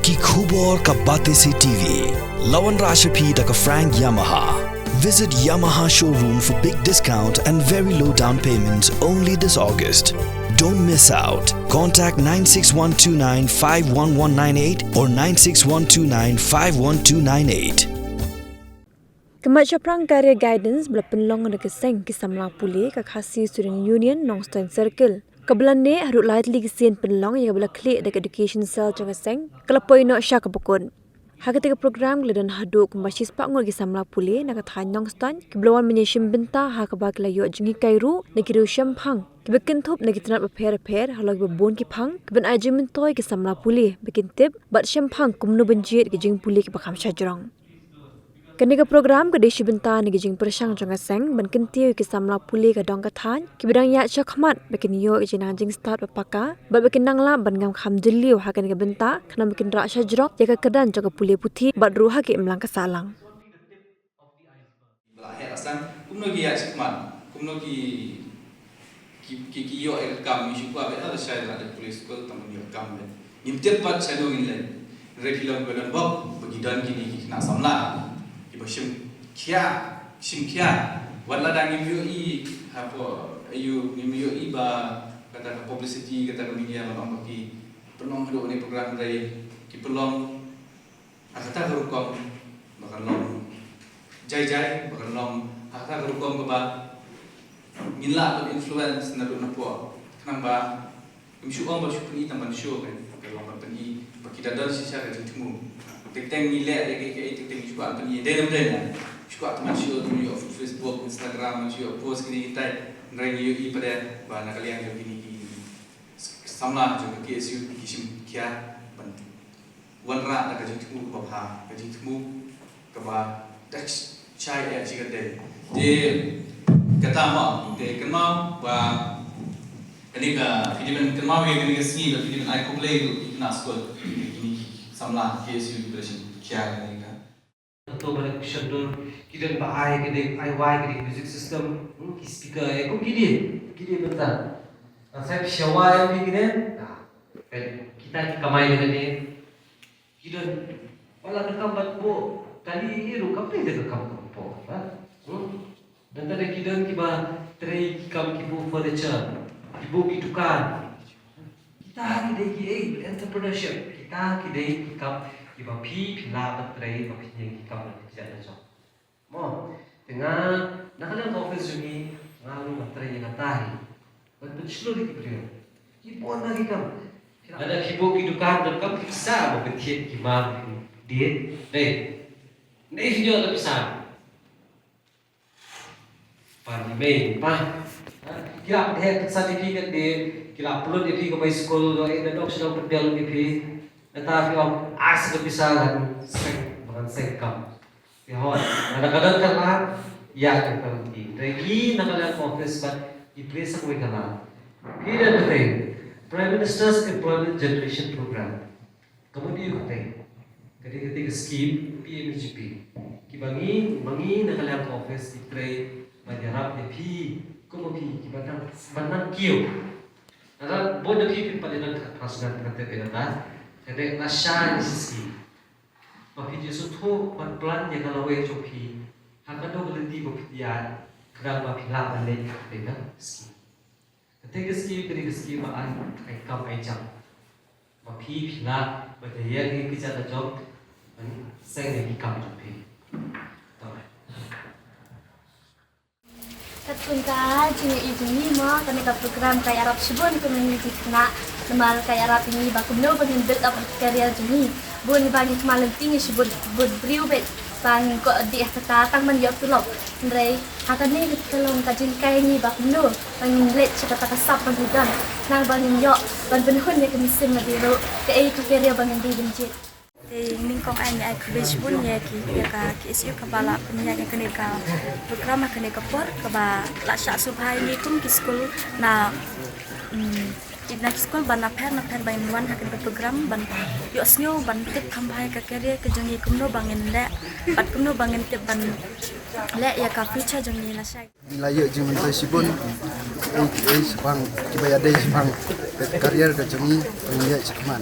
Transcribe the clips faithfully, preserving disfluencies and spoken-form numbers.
Ki khubor ka Batesi T V. La wanrah sha phi da ka Frank Yamaha. Visit Yamaha showroom for big discount and very low down payment only this August. Don't miss out. Contact nine six one two nine five one one nine eight or nine six one two nine five one two nine eight. Ka Mait Shaphrang Career Guidance ba la pynlong da ka seng ki samla pule ka Khasi Student Union Nongstoiñ Circle, kaba la neh haduh lai tylli ki sien pynlong ïa kaba la khlieh da ka Education Cell jong ka seng, ka la poi noh sha kaba kut. Ha katei ka program ka la don haduh kumba shispah ngut ki samla pule na ka thaiñ Nongstoiñ kiba la wan ban ïashim bynta ha kaba ki la ïoh jinghikai ruh na ki riew shemphang kiba kynthup na ki tnat bapher bapher halor kiba bun ki phang kiban ai jingmyntoi ki samla pule ba kin tip bad shemphang kumno ban jied ki jingpule kiba kham shajrong. Kane ka program ka dei shi bynta na ki jingpyrshang jong ka seng ban kyntiew ïa ki samla pule ka dong ka thaiñ kiba dang ïaid shakhmat ba kin ïoh ïa ki jingnang jingstad ba paka bad ba kin nang lap ban ngam kham jylliew ha kane ka bynta khnang ba kin rah shajrong ïa ka kyrdan jong ka pule puthi bad ruh ha ka imlang ka sahlang. Ba la heh la san, kumno ki ïaid shakhmat, kumno ki, ki, ki, ki ïoh ïa ka kam, ngi shu kwah beit la shai la dep pule skul tang ban ïoh kam beit. Ngim tip pat shano ngin leit. Hynrei phi long kiba donbok ba ki don kine ki khynnah samla kiba shim khia, shim khia. Wat lada ngim ïohi hapoh aïu, ngim ïohi ba kata ka publicity, kata ka media ban ong ba ki pynlong haduh kane program, hynrei ki pynlong ha kata ka rukom ba kan long jai jai, ba kan long ha kata ka rukom kaba ngin lah ban influence naduh napoh. Khnang ba ngim shu ong ba shu pyni tang ban show, kan ka long ban pyni ba ki da don shisha ka jingthmu. Teng teng ngi leh ïa kiei kiei, teng teng ngi shu kwah pyni, dei ne ym dei, ngi shu kwah tang ban show, tang ban ïoh Facebook, Instagram, ban shu ïoh post kine kitai. Hynrei ngi ïohi pat de ba na ka liang jong kine ki samla jong ka K S U ki shim khia ban wanrah da ka jingthmu kaba bha, ka jingthmu kaba da shai eh shi kynthei. Te kata mo, te kynmaw ba kane ka, phi dei ban kynmaw ïa kane ka sngi ba phi dei ban ai khublei ruh ïa ki khynnah skul, ïa kine ki samla K S U kiba la shim khia kane ka. Hato ba la kyrshan dur, ki don ba ai ka dei, ai wai ka dei music system, hmm, ki speaker, eh, kum ki dei, ki dei bynta. Ngan sa pynshai wai ïa ki dei. Ah, peit, kita ki kamai lane. Ki don, wat la ka kam ban buh kali ruh kam dei ka kam ban buh, ha? Hmm? Nangta de ki don kiba trei ki kam ki buh furniture, ki buh ki dukan. Kita ki dei ki, eh, entrepreneurship. Kita ki dei ki kam kiba phi, phi lah ban trei, ba phi ïeng ki kam na ki jait la jong. Mo, te nga, na ka liang ka office jong ngi, nga ruh nga trei ïa kata hi. Ban pynshlur ïa ki briew. Ki bun na ki kam. Lada phi buh ki dukan donkam ki pisa, ba pynthied ki mar ki dien. Dei. Dei phi ïoh da pisa. Pan i mei pa. Ha? Ki la pynheh pynsan ïa phi kan dei, ki la pynlut ïa phi ka bai skul, ïoh i nadong sha dong pynbiang ïa phi. Nangta phi ong, ai sa ka pisa ngan seng, ngan seng kam. Phi hoi, lada ka don ka lad, ïa ka kam ki. Hynrei ngi na ka liang ka office pat, ngi pynlong sa kawei ka lad. Phi don ka tei, Prime Minister's Employment Generation Program. Ka mut ïa kata, ka dei kata ka scheme P M G P. Kiba ngi, ba ngi na ka liang ka office ngi trei ban ïarap ïa phi, kum ma phi, kiba nang, ban nang kiew. Lada bun na phi phin pat ïa nang ka personal ka te ka ta, ka dei lashai ni scheme. Ba phi ju sngewthuh ban plan ïa ka lawei jong phi. Ha kano ka lynti ba phi ïa, khnang ba phi lah ban leit ha kata ka scheme. Kata ka scheme, kata ka scheme ba ai, ai kam ai jam. Ba phi, phi lah, ba da ïa ki, ki jait la jong, ban seng ïa ki kam jong phi. Thank you. Katkum ka jingïohi jong ngi mo, kane ka program ka ïarap shibun ïa ngi ki khynnah, namar ka ïarap ïa ngi ba kumno ba ngin build up career jong ngi. Bun ba ngi kynmaw lynti ngi shibun, bun briew beit ba ngin koh dih ha kata tang ban ïoh tulop. Hynrei ha kane ka long ka jinghikai ïa ngi ba kumno ba ngin leit sha kata ka sap ba ngi don, khnang ba ngin ïoh ban pynhun ïa ka mynsiem lade ruh, kaei ka career ba ngin dei ban jied. Te nyngkong ai ngi ai khublei shibun ïa ki, ïa ka K S U kaba la pynïaid ïa kane ka program ha kane ka por, kaba la shah sngewbha ïa ngi kum ki skul na, mm, na ki skul ban na pher na pher ba ngin wan ha kane ka program ban ïohsngew ban tip kham bha ïa ka career ka jong ngi, kumno ba ngin leh bad kumno ba ngin tip ban leh ïa ka future jong ngi lashai. Ngi la ïoh jingmyntoi shibun, eh, eh, shaphang, kiba ïadei shaphang ka career ka jong ngi, ba ngin ïaid shakhmat.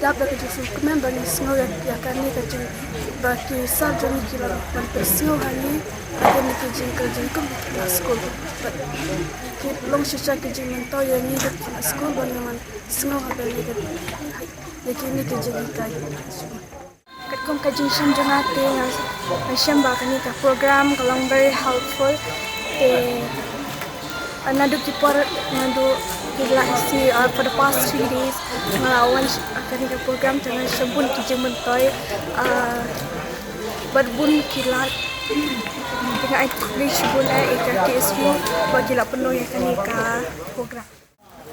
Dap da ka jingsngewkmen ba ngi sngew ïa, ïa kane ka jing, ba ki sir jong ngi ki la wan pynsngew ha ngi ïa kane ka jingkren jingkmen na skul. Bad ki long shisha ki jingmyntoi ïa ngi ruh na skul ba ngi wan sngew ha kane ka, ïa kine ki jinghikai. Katkum ka jingshem jong nga te nga, nga shem ba kane ka program ka long very helpful. Te, ah, naduh ki por, naduh ki la isi, ah, for the past three days nga la wan sh-, ah, kane ka program te nga shem bun ki jingmyntoi, ah, bad bun ki lad. Te nga ai khublei shibun, eh, ïa ka K S U ba ki la pynlong ïa kane ka program.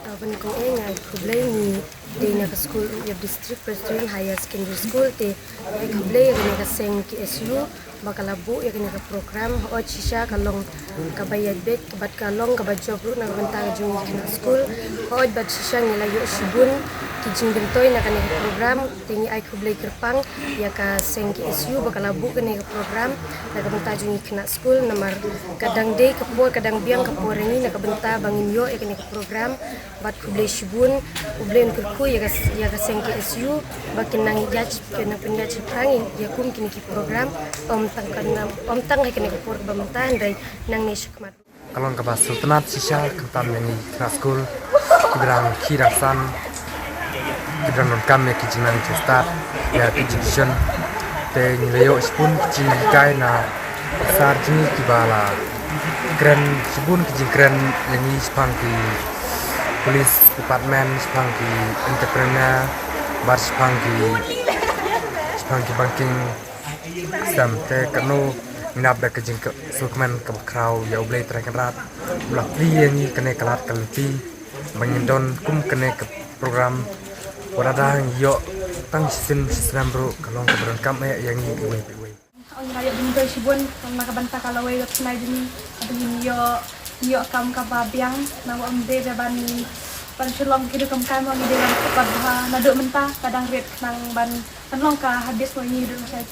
Ah, ban kong eh, nga ai khublei, ngi dei na ka skul Umyiap District Presbyterian Higher Secondary School, te nga ai khublei ïa kane ka seng K S U ba ka la buh ïa kane ka program. Hooid shisha ka long kaba ïaid beit bad ka long kaba jop ruh na ka bynta ka jong ngi khynnah skul. Hooid bad shisha ngi la ïoh shibun ki jingmyntoi na kane ka program. Te ngi ai khublei kyrpang ïa ka seng K S U ba ka la buh kane ka program na ka bynta jong ngi khynnah skul, namar ka dang dei ka por, ka dang biang ka por ïa ngi na ka bynta ba ngin ïoh ïa kane ka program. Bad khublei shibun, U Blei un kyrkhu ïa ka, ïa ka seng K S U ba kin nang ïaid, kin nang pynïaid shaphrang ïa kum kine ki program, ym tang ka nam, ym tang ha kane ka por kaba mynta hynrei nangne shakhmat. Ka long kaba sngewtynnat shisha khamtam ïa ngi khynnah skul kiba dang khie dang san, kiba dang donkam ïa ki jingnang jingstad, ïa ki education. Te ngi la ïoh shibun ki jinghikai na ki sir jong ngi kiba la kren shibun ki jingkren ïa ngi shaphang ki police department, shaphang ki entrepreneur, bad shaphang ki, shaphang ki banking system. Te kano ngi nap da ka jingkmen kaba khraw ïa U Blei Trai Kynrad ba la plie ïa ngi kane ka lad ka lynti ba ngin don kum kane ka program. Wat la dang ïoh tang shisien shisnem ruh ka long kaba donkam eh ïa ngi iwei pa iwei. Ngi la ïoh bynta shibun na ka bynta ka lawei ka tnai jong ngi, ba ngin ïoh, ïoh kam kaba biang, namar ym dei ban, ban shu long ki rukom kam, ngi dei ban pat bha naduh mynta, ka dang rit khnang ban, ban long ka habis ba ngi dei ban shai.